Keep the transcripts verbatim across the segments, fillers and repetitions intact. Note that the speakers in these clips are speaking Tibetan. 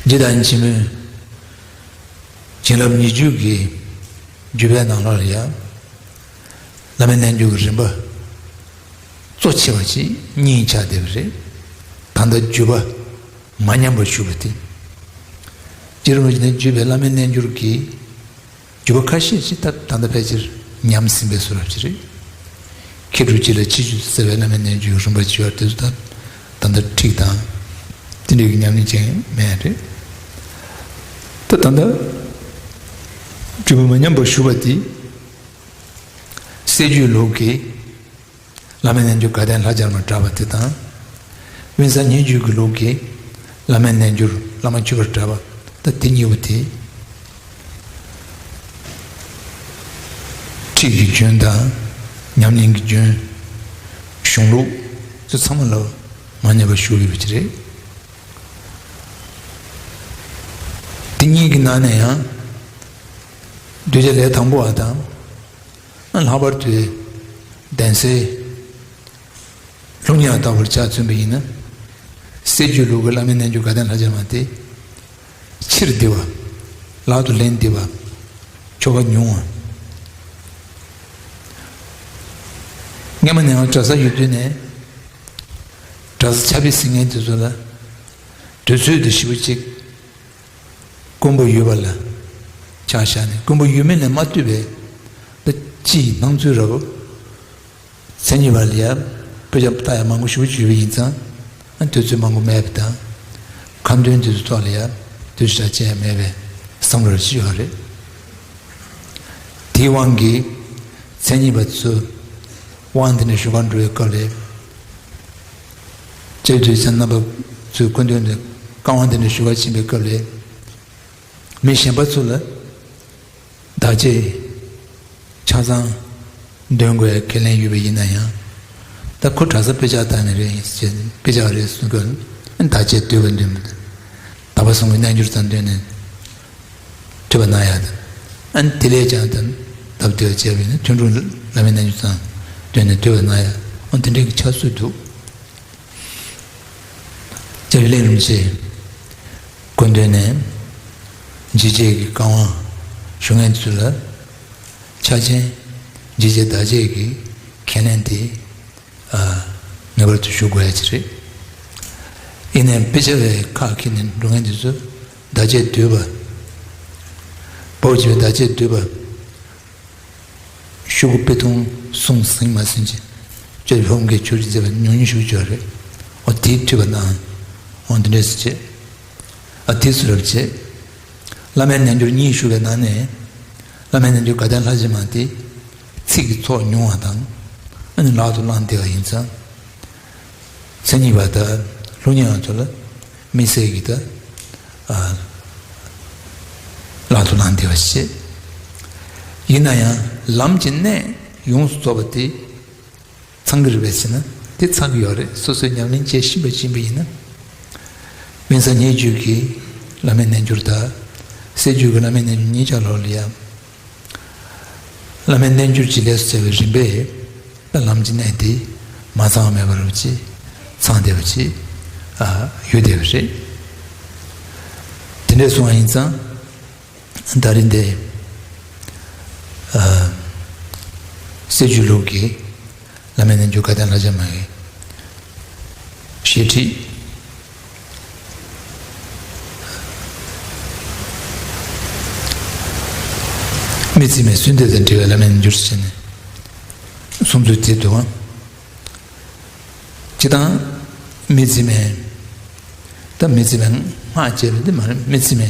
རྗེ་བདག་ཉིད་ཆེན་མོས་བྱིན་རླབས་ཉེར་བརྒྱད་ཀྱི་བརྒྱུད་པའི་ནང་ལོགས་ལ་ཡང་བླ་མའི་རྣལ་འབྱོར་གྱི་རིམ་པ་གཙོ་ཆེ་བ་ཅིག་གཉིས་ཆགས་བསྡད་པ་རེད། ད་ལྟ་བརྒྱུད་པ་མ་ཉམས་པར་བཞུགས་པ་དེ། རྗེ་རིན་པོ་ཆེ་ནས་བརྒྱུད་པའི་བླ་མའི་རྣལ་འབྱོར་གྱི་བརྒྱུད་པ་ཁ་ཤས་ཤིག་ད་ད་ལྟ་ཕལ་ཆེར་ཉམས་ཟིན་པའི་བཟོ་འདྲ་ཅིག་རེད། མཁས་གྲུབ་སྤྱི་ལ་ཕྱི་བཅུ་ཟེར་བའི་བླ་མའི་རྣལ་འབྱོར་རིམ་པ་བརྒྱུད་པ་དེ་ཚོ་ད་ད་ལྟ་ཁྲིད་དང་། དེ་འདྲའི་ཉམས་ལེན་བྱེད་མེད་རེད། ད་ད་ལྟ་བརྒྱུད་པ་མ་ཉམས་པར་བཞུགས་པ་དེ། སྲད་བརྒྱུད་ལུགས་ཀྱི་བླ་མའི་རྣལ་འབྱོར་དགའ་ལྡན་ལྷ་བརྒྱ་མར་གྲགས་པ་དེ་དང་། དབེན་ས་ཉེར་བརྒྱད་ཀྱི་ལུགས་ཀྱི་བླ་མའི་རྣལ་འབྱོར་བླ་མ་མཆོད་པར་གྲགས་པ་ད་དེ་གཉིས་པོ་དེ། ཁྲིད་ཀྱི་རྒྱུན་དང་། ཉམས་ལེན་གྱི་རྒྱུན། གཞུང་ལུགས་ཚོ་ཚང་མ་ལ་མ་ཉམས་པར་བཞུགས་ཡོད་པ་ཅིག་རེད། དེ་གཉིས་ཀྱི་ནང་ནས་ཡང་གདུལ་བྱ་ལས་དང་པོ་བ་དང་། ལྷག་པར་དུ་གདན་སའི་ལྷུང་བཟེད་ལྟ་བུར་ཆ་མཚོན་པ་ཡིན་ན། སྲད་བརྒྱུད་ལུགས་ཀྱི་བླ་མའི་རྣལ་འབྱོར་དགའ་ལྡན་ལྷ་བརྒྱ་མ་དེ། ཕྱིར་བསྡུ་བ། ལག་ཏུ་ལེན་བསྡད་པ། ཆོ་ག་ཉུང་བ། སྔ་མ་ནས་ཡང་གྲྭ་ས་ཡོད་དུས་ནས། གྲྭ་ས་ཆ་བེད་ཟིན་མཁན་དེ་ཚོ་ལ་དུས་ཚོད་དེ་ཞེ་པོ་ཅིག་དཀོན་པོ་ཡོད་པ་ལ་ཆ་བཞག་ནས། དཀོན་པོ་ཡོད་མེད་ལ་མ་ལྟོས་པའི་ད་སྤྱིའི་སྣང་ཚུལ་ར་བོ། མཚན་ཉིད་པ་ལ་ཡ་དཔེ་ཆ་ལྟ་ཡ་མང་པོ་ཞེ་པོ་ཅིག་ཡོད་པ་ཡིན་ཙང་། ཨ་དུས་ཚོད་མང་པོ་མེད་པ་དང་། ཁ་འདོན་དེ་ཚོའི་ཐོག་ལ་ཡ་དུས་ཚོད་ཅི་ཡང་མེད་པའི་བསམ་བློ་ཅིག་ཡོད་རེད། དེའི་དབང་གིས་མཚན་ཉིད་པ་ཚོས་དབང་འདི་ནས་ཞུ་གར་འགྲོ་བའི་སྐབས་ལ། སྐྱབས་རྗེ་རྣམ་པ་ཚོའི་སྐུ་མདུན་ནས་བཀའ་དབང་འདི་ནས་ཞུ་གར་ཕྱིན་པའི་སྐབས་ལ། མི་གཞན་པ་ཚོ་ལ་བདག་གཅེས་ཆ་ཚང་འདོན་དགོས་ཡ་ཁས་ལེན་ཡོད་པ་ཡིན་ན་ཡང་། ད་ཁོ་གྲྭ་ས་དཔེ་ཆ་ལྟ་ནི་རེད་ཟེར། དཔེ་ཆ་རེད་གསུང་སྐབས་བདག་གཅེས་འདོད་པ་འདོན་པ་དང་། དག་པ་གསུང་གི་རྣལ་འབྱོར་ཙམ་འདོན་ནས་ཐོས་པ་གནང་ཡ་དང་། ཨ་ནི་དེ་ལས་ཀྱང་དང་ལྡབ་འདོད་བྱས་པ་ཡིན་ན་ཐུན་དྲུག་བླ་མའི་རྣལ་འབྱོར་ཙམ་འདོན་ནས་ཐོས་པ་གནང་ཡ། ཨ་དེ་འདྲའི་གི་ཕྱག་སྲོལ་འདུག་སྐྱབས་རྗེ་གླེགས་རིན་པོ་ཆེའི་སྐུ་མདུན་ནས་འཇིགས་བྱེད་ཀྱི་བཀའ་དབང་ཞུ་མཁན་ཚོ་ལ་ཕྱག་ཆེན་འཇིགས་བྱེད་བདག་གཅེས་ཀྱི་ཁས་ལེན་དེ་ཨ་ངེས་པར་དུ་ཞུ་དགོས་ཡ་ཅིག་རེད། ཡིན་ནའི་དཔེ་ཆ་བའི་ཁག་ཁྱེར་ནས་འགྲོ་མཁན་དེ་ཚོ་བདག་གཅེས་འདོད་པ། བོད་ཀྱི་བདག་གཅེས་འདོད་པ། ཤོག་གུ་དཔེ་ཐུང་གསུང་ཟིན་མ་ཟིན་ཅིག་སྤྱོད་ཕོམ་གྱི་ཆུ་རུ་མཛད་པ་ཉུང་ཉུང་ཞིག་བརྗོད་རེད། འོ་དེའི་ཐུས་པ་གནང་། འོ་འདི་འདྲས་སུ་བྱེད། ཨ་དེ་སུ་རབ་བྱེད། བླ་མའི་རྣལ་འབྱོར་གཉིས་ཞུ་བའི་ནང་ནས། བླ་མའི་རྣལ་འབྱོར་དགའ་ལྡན་ལྷ་བཞི་མ་དེ། ཚིག་གི་ཚོགས་ཉུང་བ་དང་། ཨ་ནི་ལག་ཏུ་བླངས་བསྡད་པ་ཡིན་ཙང་། མཚན་ཉིད་པ་དང་ལྷུག་བསྙེན་པ་ཚོ་ལ་དམིགས་བསལ་གྱི་ད་ཨ་ལག་ཏུ་བླངས་བསྡད་པ་བྱེད། ཡིན་ན་ཡང་ལམ་གྱི་གནད་ཡོངས་སུ་རྫོགས་པ་དེ་ཚང་གི་རེད་པས་ཟེར་ན་དེ་ཚང་གི་ཡོད་རེད། སོ་སོས་ཉམས་ལེན་བྱེད་བཞིན་པ་ཡིན་པ་ཡིན་ན། དབེན་ས་ཉེར་བརྒྱད་ཀྱི་བླ་མའི་རྣལ་འབྱོར་དང་སྲད་བརྒྱུད་ཀྱི་བླ་མའི་རྣལ་འབྱོར་གཉིས་ཆ་ལོག་ལ་ཡང་། བླ་མའི་རྣལ་འབྱོར་གྱི་ལས་སུ་བྱ་བའི་རིམ་པས་ད་ལམ་གྱི་གནད་དེ་མ་ཚང་བ་མེད་པ་རུ་ཅིག་ཚང་བསྡད་པ་ཅིག་ཨ་ཡོད་བསྡད་པ་རེད། དེ་འདྲས་སོང་བ་ཡིན་ཙང་ད་རིང་འདི་ཨ་སྲད་བརྒྱུད་ལུགས་ཀྱི་བླ་མའི་རྣལ་འབྱོར་དགའ་ལྡན་ལྷ་བརྒྱ་མ་ཡི་བཤད་ཁྲིད། མི་ཚད་མའི་གསོལ་འདེབས་དང་འབྲེལ་བའི་བླ་མའི་རྣལ་འབྱོར་ཟེར་ནས་གསུང་ཚུལ་དེ་འདུག་ཨང་། སྤྱིར་བཏང་མི་ཚད་མའི་ད་མི་ཚད་མའི་སྔགས་བཅས་པ་འདི་མ་རེད། མི་ཚད་མའི་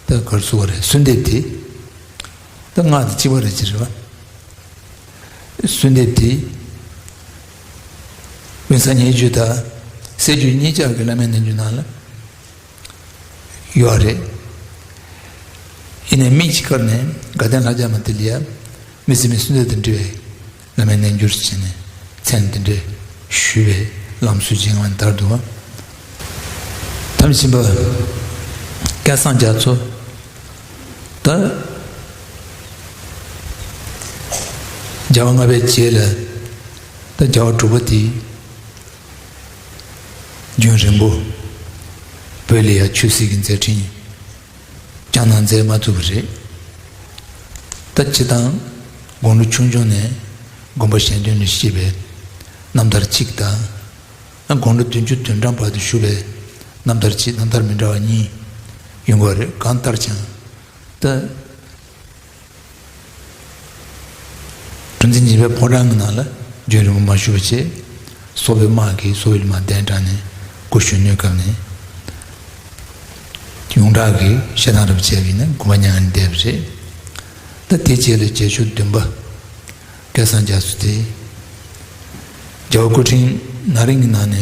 ད་གར་སུ་བ་རེད། གསོལ་འདེབས་དེ་ད་སྔགས་དང་གཅིག་པ་རེད་ཅེས་རེད་བ། གསོལ་འདེབས་དེ་དབེན་ས་ཉེར་བརྒྱད་དང་སྲད་བརྒྱུད་གཉིས་ཆར་གྱི་བླ་མའི་རྣལ་འབྱོར་ནང་ལ་ཡོད་རེད། ཡིན་ནའི་མི་གཅིག་ཁར་ནས་དགའ་ལྡན་ལྷ་བརྒྱ་མ་དེ་ལ་ཡ་མི་ཚད་མའི་གསོལ་འདེབས་དང་འབྲེལ་བའི་བླ་མའི་རྣལ་འབྱོར་ཟེར་ནས་མཚན་དེ་འདྲ་ཞུས་པའི་ལམ་སྲོལ་ཅིག་ཡང་དར་འདུག་བ། ཐམས་ཅད་པ་སྐལ་བཟང་རྒྱ་མཚོ། ད་རྒྱལ་བ་ལྔ་པའི་རྗེས་ལ་ད་རྒྱལ་བ་དྲུག་པ་དེའི་རྒྱུན་རིང་པོ། བོད་ལ་ཡང་ཆོས་སྲིད་ཀྱི་མཛད་འཕྲིན་བསྐྱངས་གནང་མཛད་མ་ཐུབ་པ་རེད། ད་སྤྱིར་བཏང་དགུང་ལོ་ཆུང་ཆུང་ནས་དགོངས་པ་གཞན་དོན་ལ་གཤེགས་པའི་རྣམ་ཐར་གཅིག་དང་། དགུང་ལོ་བདུན་ཅུ་དོན་གྲངས་བར་དུ་བཞུགས་པའི་རྣམ་ཐར་གཅིག་རྣམ་ཐར་མི་འདྲ་བ་གཉིས་ཡོང་གི་རེད། གང་ལྟར་ཀྱང་ད། གྲུ་འཛིན་འཇིགས་པའི་ཕོ་བྲང་གི་ནང་ལ་རྒྱུན་རིང་པོ་མ་བཞུགས་པ་བྱས། སོག་པོའི་དམག་གིས་སོག་པོའི་ལུང་པ་གདན་དྲངས་ནས་སྐུ་གཞོན་ནུའི་སྐབས་ནས་ཡོངས་གྲགས་ཀྱི་བཤད་སྟངས་རབ་བྱས་པ་ཡིན་ན་དགོངས་པ་མྱ་ངན་བསྡད་པ་རེད། ད་དེ་རྗེས་ལ་བརྒྱད་ཅུ་བདུན་པ་སྐལ་བཟང་རྒྱ་མཚོ་དེ་རྒྱལ་བ་སྐུ་ཕྲེང་ན་རིམ་གྱི་ནང་ནས་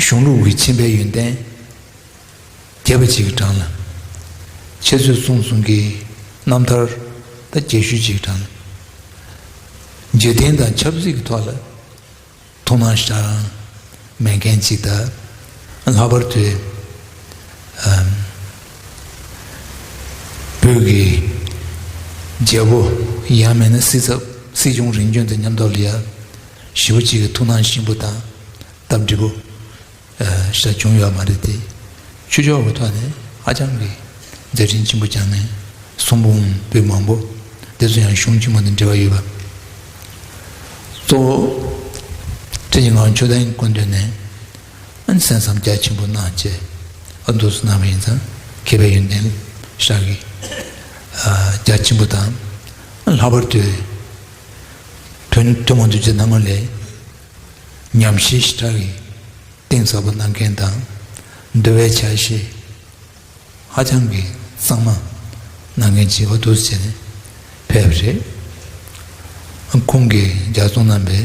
གཞུང་ལུགས་ཀྱི་མཁྱེན་པའི་ཡོན་ཏན། རྒྱས་པ་ཅིག་གི་གྲངས་ལ། འཆད་རྩོད་གསུང་གསུམ་གྱི་རྣམ་ཐར་ད་རྒྱས་ཤོས་ཅིག་གི་གྲངས་ལ། འཇིག་རྟེན་དང་ཆབ་སྲིད་ཀྱི་ཐོག་ལ་ཐུགས་སྣང་ཞེ་དྲག་མེད་མཁན་ཅིག་དང་། ལྷག་པར་དུ་ཨམ་བོད་ཀྱི་རྒྱལ་པོ་ཡང་མིན་ན་སྲིད་ཚབ་སྲིད་སྐྱོང་རིམ་བྱོན་དང་མཉམ་དུ་ལ་ཡ་ཞེ་པོ་ཅིག་གི་ཐུགས་སྣང་ཆེན་པོ་དང་སྟབས་འགྲིག་པོ། ཤ་བྱུང་ཡོད་མ་རེད་དེ། ཆོས་ཕྱོགས་ཀྱི་ཐོག་ནས་ཧ་ཅང་གི་མཛད་འཕྲིན་ཆེན་པོ་བསྐྱངས་ནས་གསུང་འབུམ་པོད་མང་པོ་དེ་ཚོ་ཡང་གཞུང་ཆེན་མོ་དང་འབྲེལ་བ་ཡོད་པ། གཙོ་བོ་ཁྲི་ཆེན་ངག་དབང་ཆོས་ལྡན་སྐུ་མདུན་ནས་གསན་བསམ་རྒྱ་ཆེན་པོ་གནང་བྱས་ཨ་འདུག་སེ་གནང་བ་ཡིན་ཙང་མཁས་པའི་ཡོན་ཏན་ཤ་གི་རྒྱ་ཆེན་པོ་དང་། ལྷག་པར་དུ་ཐུན་ཐུན་མོང་དུ་བྱེད་སྣང་ངོ་ལས་ཉམས་ཞིབ་ཞེ་དྲག་གི་གཏིང་ཟབ་པོ་གནང་མཁན་དང་། འདུལ་བའི་ཆ་ཤས་ཧ་ཅང་གི་གཙང་མ་གནང་མཁན་ཅིག་འོ་འདུག་སེ་བྱས་ནས་ཕེབས་པ་རེད། ཁོང་གིས་རྒྱ་གསུང་གནང་པའི་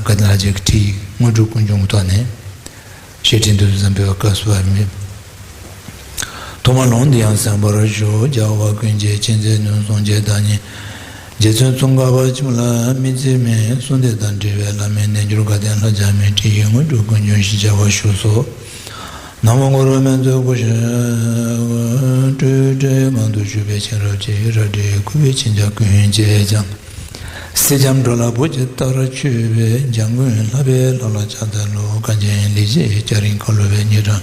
དགའ་ལྡན་ལྷ་རྗེ་གི་ཁྲིད་དངོས་གྲུབ་ཀུན་འབྱུང་གི་ཐོག་ནས་བཤེས་སྤྲིང་དུ་བཟང་པའི་བཀའ་གསོལ་བ་མེད། ཐོག་མར་ལུང་འདི་ཡང་གསན་པར་ཞུ། རྒྱལ་བ་ཀུན་གྱི་མཁྱེན་བརྩེ་ནུས་གསུམ་གྱི་བདག་ཉིད། རྗེ་བཙུན་ཙོང་ཁ་པ་ཆེན་པོ་ལ་དམིགས་བརྩེ་མའི་གསུང་དེ་དང་འབྲེལ་བའི་བླ་མའི་རྣལ་འབྱོར་དགའ་ལྡན་ལྷ་བརྒྱ་མའི་ཁྲིད་ཡིག་དངོས་གྲུབ་ཀུན་འབྱུང་ཞེས་བྱ་བ་བཞུགས་སོ། ན་མོ་གུ་རུ་མཉྫུ་གུ་ཤ་སྤྲོས་བྲལ་ངང་དུ་བཞུགས་པའི་མཁྱེན་རབ་ཀྱི་རལ་གྲིའི་ཁུ་བའི་མཆིལ་ཆ་ཀུན་བཅད་ཀྱང་། སེར་སྐྱའམ་འགྲོ་ལ་བུ་གཅིག་ལྟར་མཆོད་པའི་འཇམ་མགོན་ལྷ་པའི་ལྷ་ལ་ཕྱག་འཚལ་ལོ། བཀའ་བརྒྱའི་ལེགས་བཤད་སྐྱ་རེངས་ཁ་ལོ་བའི་ཉེ་འབྲེལ་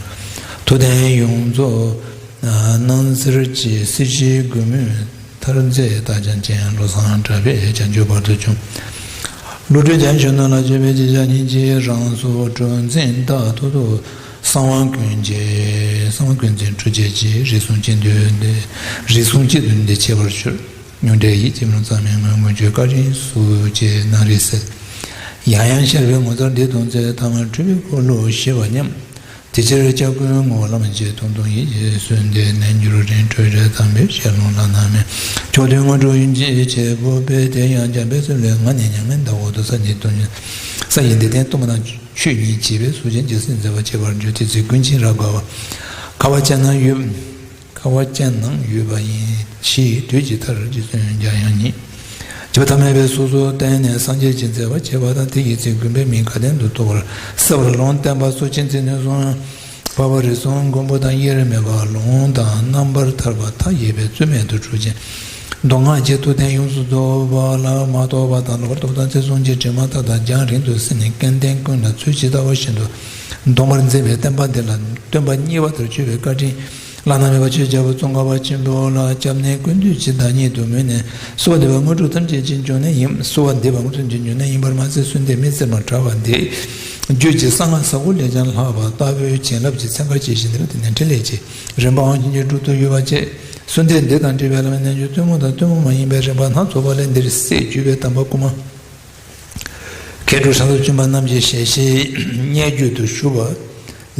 ཐུབ་བསྟན་ཡོངས་རྫོགས་སྣང་གསལ་གྱི་སྲིད་ཞིའི་མགོན་མེད་མཐར་མཛད་རྟགས་ཅན་ཅན་བློ་བཟང་གྲགས་པས་བྱང་ཆུབ་བར་དུ་བྱུང་། བློ་གྲོས་རྒྱ་ཆེན་ནོར་ལ་སྤྱོད་པའི་རྗེས་ཆགས་ཉིད་ཀྱི་རང་གཟུགས་གྲུ་འཛིན་རྟག་ཏུ་གསང་བ་ཀུན་གྱི་གསང་བ་ཀུན་འཛིན་གྲུ་ཆད་ཀྱི་རིགས་གསུམ་གཅིག་བསྡུས་ཏེ་རིགས་གསུམ་གཅིག་བསྡུས་ཏེ་འཆད་པར་ཤོག། མྱང་འདས་ཡིད་ཀྱི་མིག་རྩ་མེད་ངང་མངོན་སྤྱོད་བཀའ་དྲིན་གཟུགས་ཀྱི་སྣང་རིག་གསལ། ཡང་ཡང་ཤར་བའི་ངོ་མཚར་འདི་མཐོང་ཚེ་ཐ་མལ་འཁྲུལ་པའི་འཁོར་ལོ་ཞི་བ་སྙམ། དེ་ཕྱིར་སྐྱབས་མགོན་ངོ་བོ་བླ་མ་མཆེད་དུང་དུང་ཡིད་ཀྱི་གསོལ་འདེབས་ནས་འགྱུར་རིང་སྤྲོས་བྲལ་དམ་པའི་ཞལ་ལུང་བླ་ན་མེད་མཆོག་ཐུན་དངོས་གྲུབ་ཡིན་གཅིག་བྱེད་པོ་པས་དེ་ཡང་འཇམ་དཔལ་གསེར་ལས་ང་ནི་མྱ་ངན་འདའ་འོག་ཏུ་ས་ཡི་དུ་ས་ཡི་འདི་སྟེང་སྟོང་པ་དང་ཆོས་ཉིད་བྱེད་པའི་གཟུགས་ཅན་རྒྱལ་སྲས་མཛད་པ་བྱེད་པར་འགྱུར་དེ་ཚེ་ཀུན་མཁྱེན་རབ་དགའ་བ་ཁ་བ་ཅན་ན་ཡོད། ཁ་བ་ཅན་ནང་ཡོད་པ་ཡིན་ཞེས་དུས་ཀྱི་མཐར་རྗེ་བཙུན་འཇམ་དབྱངས་ཉིད། བྱིས་པ་ཐ་མལ་པའི་གཟུགས་སུ་བསྟན་ནས་སངས་རྒྱས་ཀྱི་མཛད་པ་བྱེད་པ་དང་དེ་ཡི་ཚེ་དགོན་པའི་མིང་དགའ་ལྡན་དུ་གཏོགས་པར་གསལ་བར་ལུང་བསྟན་པ་སོགས་མཁྱེན་བརྩེ་ནུས་གསུམ་འཕགས་པ་རིགས་གསུམ་མགོན་པོ་དང་དབྱེར་མེད་པ་ལུང་དང་རྣམ་པར་ཐར་པ་མཐའ་ཡས་པའི་རྩོད་མེད་དུ་གྲུབ་ཅིང་། མདོ་སྔགས་ཀྱི་ཐུབ་བསྟན་ཡོངས་སུ་རྫོགས་པ་ལ་མ་རྟོགས་པ་དང་ལོག་པར་རྟོག་པ་དང་ཚེ་བཟུང་གི་དྲི་མ་མཐའ་དག་རྒྱང་རིང་དུ་བསལ་ནས་སྐལ་ལྡན་ཀུན་ལ་ཚུལ་ཇི་ལྟ་བ་བཞིན་དུ་འདོམས་པར་མཛད་པའི་བསྟན་པ་འདི་ལ་སྟོན་པ་གཉིས་པ་ལྟར་བརྗོད་པའི་བཀའ་དྲིན། བླ་ན་མེད་པ་ཆོས་རྒྱལ་པོ་ཙོང་ཁ་པ་ཆེན་པོ་ལ་སྐྱབས་གནས་ཀུན་འདུས་ཀྱི་བདག་ཉིད་དུ་མོས་ནས་གསོལ་བ་འདེབས་པ་དངོས་གྲུབ་ཐམས་ཅད་ཀྱི་འབྱུང་གནས་ཡིན། གསོལ་བ་འདེབས་པ་དངོས་གྲུབ་ཀྱི་འབྱུང་གནས་ཡིན་པར་མ་ཟད་གསོལ་འདེབས་མི་ཚེར་མ་གྲགས་པ་འདི་རྒྱུད་ཀྱི་གསང་སྔགས་ཟབ་པོ་ལས་ཀྱང་ལྷག་པ་ལྟ་བུའི་བྱིན་རླབས་ཀྱི་ཚན་ཁ་ཇི་བཞིན་དེ་ལ་བརྟེན་ནས་འཕྲིན་ལས་ཀྱི་རིམ་པའང་ཡིན་གྱི་སྒྲུབ་ཏུ་ཡོད་པ་བཅས། གསོལ་འདེབས་འདི་དང་འབྲེལ་བའི་བླ་མའི་རྣལ་འབྱོར་སྟོན་མོ་དང་སྟོན་མོ་མ་ཡིན་པའི་རིམ་པ་སྣ་ཚོགས་པ་ལས་འདིར་གསལ་བརྗོད་པའི་དམ་པ་ཀུ་མ། མཁས་གྲུབ་སྲས་མཆོག་བཅུ་པ་རྣམས་ཀྱི་ཞལ་བཞེས་སྙན་བརྒྱུད་དུ་ཞུ་བ་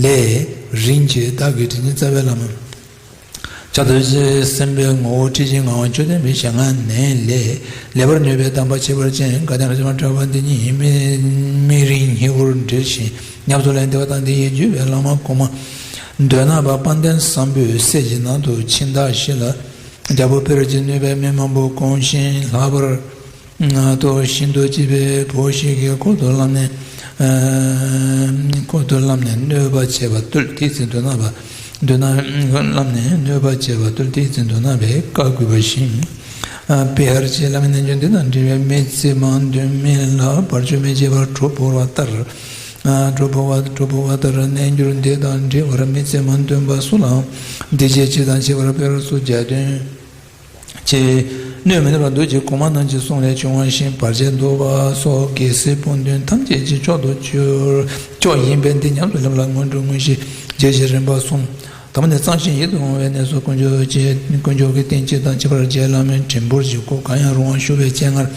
ལས། རིམ་གྱིས་བདག་གི་དྲིན་ཅན་རྩ་བའི་བླ་མ། ཕྱག་རྡོ་རྗེ་སེམས་དཔའི་ངོ་བོ་ཁྲི་ཆེན་ངག་དབང་ཆོས་ལྡན་པའི་ཞལ་སྔ་ནས་ལས་ལེགས་པར་ཉོན་པའི་དམ་པ་ཁྱད་པར་ཅན་དགའ་ལྡན་རབ་འབྱམས་གྲགས་པ་འདི་ཉིད་མི་མི་རིང་སྙིང་པོར་འབྲེལ་ཞིང་ཉམས་སུ་ལེན་བདེ་བ་དང་བདེ་ཡིད་འཇུག་པའི་བླ་མ་གོང་མ་མདོ་ནག་པ་དཔལ་ལྡན་བཟང་པོའི་སྲས་ཀྱི་ནང་དུ་ཕྱིན་ད་ཞིག་ལ་རྒྱལ་པོ་ཕེབས་རབས་ཀྱི་གནོད་པས་མི་མང་པོ་གོང་བཞིན་ལྷག་པར། ལྟོ་ཤིན་ཏུ་གཅེས་པའི་བུ་ཞིག་གིས་ཁོ་ཐུགས་བརླམས་ནས། ཁོ་ཐུགས་བརླམས་ནས་གནོད་པ་བྱས་པ་བཏུལ། དེའི་ཚེ་མདོ་ནག་པ། མདོ་ནག་བརླམས་ནས་གནོད་པ་བྱས་པ་བཏུལ། དེའི་ཚེ་མདོ་ནག་པས་བཀའ་བསྒོས་པ་བཞིན། པེ་ཧར་གྱི་བླ་མའི་རྣལ་འབྱོར་འདི་དང་འབྲེལ་བའི་མི་ཚེ་མང་དུ་མི་ལ་བར་ཆད་མི་བྱེད་པར་གྲོགས་བོར་བ་ལྟར། སྒྲུབ་པ་སྒྲུབ་པ་ལྟར་རྣལ་འབྱོར་འདི་དང་འབྲེལ་བར་མི་ཚེ་མ་བདུན་པ་སུ་ལའང་སྡིག་བྱས་ཅི་དང་ཁྱད་པར་འཕེལ་སོགས་རྒྱ་སྟོན་ཆེ། སྣོད་མི་ནུས་པ་འདུ་བྱེད་གོང་མ་རྣམས་ཀྱི་གསུང་ལས་བྱུང་བ་བཞིན་བར་ཆད་འདོར་བ་སོགས་རྒྱལ་སྲས་སྤུན་བདུན་ཐམས་ཅད་ཀྱི་མཆོག་ཏུ་གྱུར་མཆོག་ཡིན་པས་འདི་ཉམས་སུ་ལེན་པ་ལ་སྔོན་འགྲོ་དངོས་གཞི་རྒྱས་བཤད་རིམ་པ་གསུམ། དང་པོ་ནི་གཙང་ཞིང་ཡིད་དུ་འོང་བའི་གནས་སུ་དཀོན་མཆོག་ཅེས་དཀོན་མཆོག་གི་རྟེན་སྤྱི་དང་ཁྱད་པར་རྒྱལ་བླ་མའི་བྲིས་འབུར་གྱི་སྐུ་གང་ཡང་རུང་བ་བཞུགས་པའི་སྤྱན་སྔར་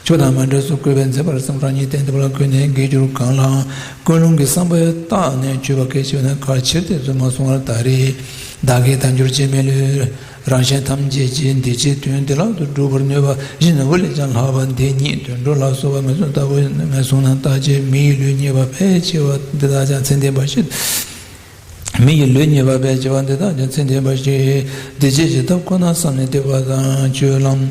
ཆོས་དང་མ་འདྲེས་སུ་བཀོད་པས་མཛེས་པར་བསམ་རང་ཉིད་བསྟན་ཐུབ་ལ་གུས་ནས་དགེ་སྦྱོར་གང་ལའང་ཀུན་སློང་གི་བསམ་པས་བརྟགས་ནས་བྱས་པ་གལ་ཆེ་བས་ན་ཁ་ཕྱིར་ཏེ་བཟོད་མ་སོང་བར་ད་རེས་བདག་གིས་དལ་འབྱོར་གྱི་མི་ལུས་རང་གཞན་ཐམས་ཅད་ཀྱི་འདི་ཕྱིའི་དོན་བདེ་བླག་ཏུ་སྒྲུབ་པར་ནུས་པ་བཞིན་དུ་ལས་ཀྱང་ལྷག་པ་འདི་ཉིད་དུད་འགྲོ་ལ་སོགས་པ་ངན་སོང་ལྟ་བུ་ངན་སོང་ན་བརྟག་ཅིང་མི་ཡི་ལུས་རྙེད་པ་ཕལ་ཆེ་བ་འདི་དག་ཀྱང་ཚེ་འདས་པ་ཞིག་མི་ཡི་ལུས་རྙེད་པ་ཕལ་ཆེ་བ་འདི་དག་ཀྱང་ཚེ་འདས་པ་ཞིག་འདི་ཕྱིའི་ཐབས་ཁོ་ན་བསམ་ནས་བསྡད་པ་དང་སྤྱོད་ལམ་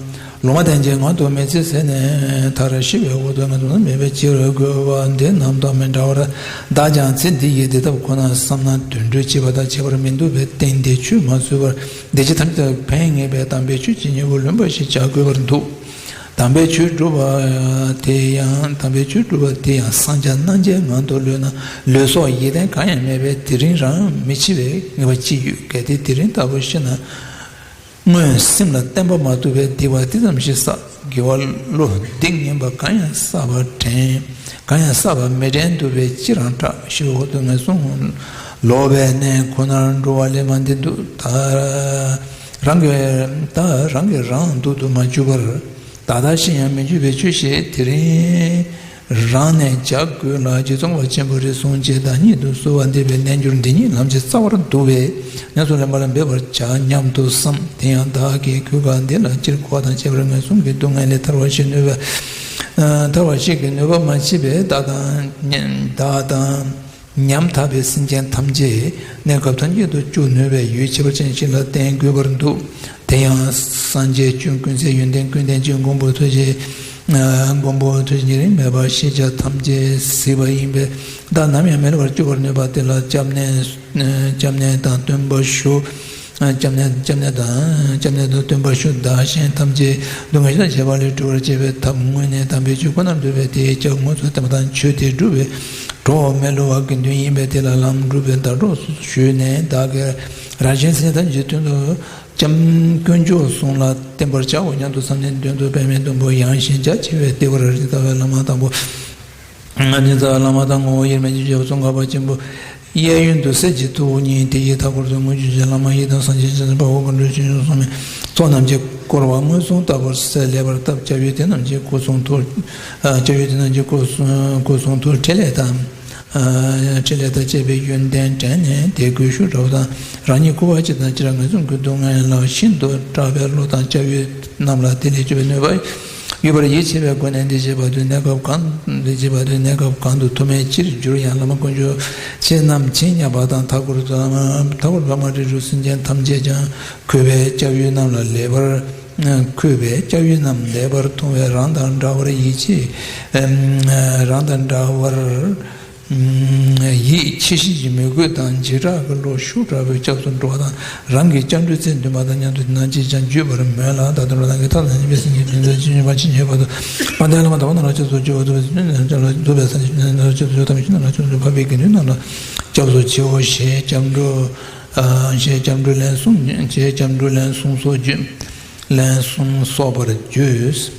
ལུང་མ་བསྟན་ཅིང་ངང་དུ་མི་ཚེ་ཟད་ནས་མཐར་ཤི་བའི་འོག་ཏུ་ངན་སོང་ན་མེད་པའི་ཕྱིར་དགོས་པ་འདི་རྣམས་དང་མི་འདྲ་བར་བདག་ཀྱང་ཚེ་འདི་ཡི་བདེ་ཐབས་ཁོ་ན་བསམ་ན་དུད་འགྲོ་སྐྱེ་བ་དང་ཁྱད་པར་མི་འདུག་པས་བརྟེན་ཏེ་ཆོས་མ་བཟོད་པར་བདེ་སྐྱིད་ཐམས་ཅད་ཕན་ངེས་པའི་དམ་པའི་ཆོས་ཀྱི་སྙིང་པོ་ལོན་པ་ཞིག་བྱ་དགོས་པར་འདུག་དམ་པའི་ཆོས་སྒྲུབ་པ་དེ་ཡང་དམ་པའི་ཆོས་སྒྲུབ་པ་དེ་ཡང་སངས་རྒྱས་རྣམས་ཀྱི་ངང་དུ་ལུས་ན་ལུས་སྲོག་ཡིད་བརྟན་གང་ཡང་མེད་པས་དེ་རིང་རང་མི་འཆི་བའི་ངེས་པ་ཅི་ཡོད། གལ་ཏེ་དེ་རིང་ལྟ་བུ་ཤི་ན་སྔོན་སེམས་ལ་བརྟན་པ་མ་ཐུབ་པས་སྡིག་པ་དེ་ཙམ་ཞིག་བསགས། དགེ་བ་བློ་འདི་ངན་པ་གང་ཡང་བསགས་པ་དྲན། གང་ཡང་བསགས་པ་མི་དྲན་འདུག་པས་ཅི་རང་སྐྲག་ཤི་བའི་འོག་ཏུ་ངན་སོང་ལོག་པའི་གནས་ཁོ་ནར་འགྲོ་བ་ལས་མ་འདི་འདུག་ད་རང་གི་ད་རང་གིས་རང་སྡུག་ཏུ་མ་གྱུར་པར། ད་ལྟ་ཤི་ཡང་མི་འགྱུར་བའི་ཆོས་ཤིག་དེ་རིང་རང་ནས་བྱ་དགོས་ལ་རྗེ་ཙོང་ཁ་པ་ཆེན་པོ་རེ་ཟུང་བཅས་དང་ཉིད་དུ་གསོལ་བ་འདེབས་པའི་རྣལ་འབྱོར་འདི་ཉིད་ལམ་གྱི་རྩ་བར་འདུ་བས་ངན་སོང་ལེན་པ་ལ་འབད་པར་བྱ་སྙམ་དུ་བསམ། དེ་ཡང་བདག་གིས་གོས་དཀར་འདི་ལ་སྤྱིར་འཁོར་བ་དང་བཅས་པར་ངན་སོང་གི་སྡུག་བསྔལ་ལས་ཐར་བ་ཞིག་ནུས་པ་ཐར་བ་ཞིག་གི་ནུས་པ་མ་མཆིས་པས་བདག་དང་བདག་དང་། ཉམ་ཐག་པའི་སེམས་ཅན་ཐམས་ཅད་གནས་སྐབས་ཐམས་ཅད་དུ་སྐྱོབ་ནུས་པའི་ཡུལ་ཁྱད་པར་ཅན་ཞིག་ལ་བརྟེན་དགོས་པར་འདུག་དེ་ཡང་སངས་རྒྱས་ཆོས་ཀུན་གསལ་ཡོན་ཏན་ཀུན་ལྡན་གྱི་མགོན་པོ་ཐུགས་རྗེ། མགོན་པོ་ཐུགས་རྗེ་ཉེ་རིང་མེད་པ་ཤེས་བྱ་ཐམས་ཅད་གཟིགས་པ་ཡིན་པས་བདག་ནམ་ཡང་མི་ལུས་པར་སྐྱོབ་པར་ནུས་པ་དེ་ལ་སྐྱབས་གནས། སྐྱབས་གནས་དང་སྟོན་པ་ཞུ། སྐྱབས་གནས་སྐྱབས་གནས་དང་སྐྱབས་གནས་དང་སྟོན་པ་ཞུ། བདག་གཞན་ཐམས་ཅད་སྡུག་བསྔལ་ཞི་དང་བྱེད་པ་ལས་གྲོལ་བར་བྱེད་པའི་ཐབས་དངོས་གནས་དམ་པའི་ཆོས་ཁོ་ནར་འདུ་བས་དེའི་སྐྱབས་དངོས་སུ་བསྟེན་པ་དང་ཆོས་དེ་སྒྲུབ་པའི་གྲོགས་མི་བསླུ་བ་དགེ་འདུན་ཡིན་པས་དེ་ལ་ལམ་སྒྲུབ་པའི་ཟླ་གྲོགས་སུ་ཞུས་ནས་བདག་གིས་རང་གཞན་སེམས་ཅན་ཐམས་ཅད་དོན་དུ་སྐྱབས་དཀོན་མཆོག་གསུམ་ལ་བརྟེན་པར་བྱའོ་སྙམ་དུ་བསམས་ནས་མདུན་དུ་པདྨའི་སྡོང་པོ་ཡངས་ཤིང་རྒྱ་ཆེ་བའི་ལྟེ་བར་རིགས་རྩ་བའི་བླ་མ་དང་པོ། ང་ནི་རྩ་བའི་བླ་མ་དང་ངོ་བོ་དབྱེར་མེད་ཀྱི་ཆོས་ཙོང་ཁ་པ་ཆེན་པོ། གཡས་གཡོན་དུ་གསེར་གྱི་ཐུབ་དབང་གཉིས། དེ་ཡི་མཐའ་སྐོར་དུ་དངུལ་ཆུ་བཞི། བླ་མ་ཡི་དམ་སངས་རྒྱས་ཆོས་སྲིད་དཔའ་བོ་མཁའ་འགྲོ་ཆོས་སྐྱོང་སྲུང་མའི་ཚོགས་རྣམས་ཀྱིས་བསྐོར་བ་མངོན་སུམ་ལྟ་བུར་གསལ་ལེགས་པར་བཏབ། སྐྱབས་ཡུལ་དེ་རྣམས་ཀྱི་སྐུ་གསུང་ཐུགས། སྐྱབས་ཡུལ་དེ་རྣམས་ཀྱི་སྐུ་གསུང་སྐུ་གསུང་ཐུགས་ཕྲིན་ལས་དང་། ཕྲིན་ལས་དང་བཅས་པའི་ཡོན་ཏན་དྲན་ནས་དད་གུས་ཤུགས་དྲག་པོ་དང་རང་ཉིད་སྐུ་པར་ཅིག་དང་ཅི་ར་ངན་སོང་གི་སྡུག་བསྔལ་ལ་ཤིན་ཏུ་སྐྲག་པའི་བློ་དང་སྐྱབས་ཡུལ་རྣམས་ལ་དེ་ལས་སྐྱོབ་པའི་ནུས་པ་ཡོད་པར་ཡིད་ཆེས་པའི་སྒོ་ནས་འདི་བྱེད་པ་དུས་གནས་སྐབས་གང་འདི་བྱེད་པ་དུས་གནས་སྐབས་གང་དུ་ཐུགས་མེད་ཅིར་གྱུར་ཡང་བླ་མ་དཀོན་མཆོག་ཁྱེད་རྣམས་ཇི་སྙམ་པ་དང་མཐའ་སྐོར་དུ་མཐའ་སྐོར་བ་མ་རིག་རུ་སེམས་ཅན་ཐམས་ཅད་ཀྱང་འཁོད་པའི་སྐྱབས་ཡུལ་རྣམས་ལ་ལེགས་པར་འཁོད་པའི་སྐྱབས་ཡུལ་རྣམས་ལེགས་པར་མཐོང་བས་རང་དང་འདྲ་བར་ཡིད་ཆེས། རང་དང་འདྲ་བར། ཡིད་ཆེས་ཤེས་ཀྱི་མོས་གུས་དང་འཇིགས་སྐྲག་གི་བློ་ཤུགས་དྲག་པོས་སྐྱབས་སུ་འགྲོ་བ་དང་རང་གི་སྐྱབས་འགྲོའི་ཚེ་འདུན་པ་དང་མཉམ་དུ་ནང་ཅིས་ཀྱང་བརྒྱུད་པར་མོས་ལ། ད་དུང་རང་གི་ཐབས་དང་ནུས་པའི་སེམས་ཀྱི་དོན་དུ་ཅི་ཉོན་པ་ཅི་ཉོན་པ་དང་མ་ལྡན་བླ་མ་དམ་པ་རྣམས་ལ་སྐྱབས་སུ་མཆིའོ། ཐུབ་པའི་སངས་རྒྱས་ཆོས་ཉན་ཐོས་ཀྱི་ཐུབ་པའི་སངས་རྒྱས་ཆོས་ཉན་ཐོས་ཀྱི་ཐུབ་པའི་དགེ་འདུན་རྣམས་ལ་སྐྱབས་སུ་མཆིའོ་ཞེས་སྐྱབས་འགྲོ། ཞེས་སྐྱབས་འགྲོ་ལན་གསུམ་ཞེས་སྐྱབས་འགྲོ་ལན་གསུམ་སོགས་བརྗོད། ལན་གསུམ་སོགས་པར་བརྗོད།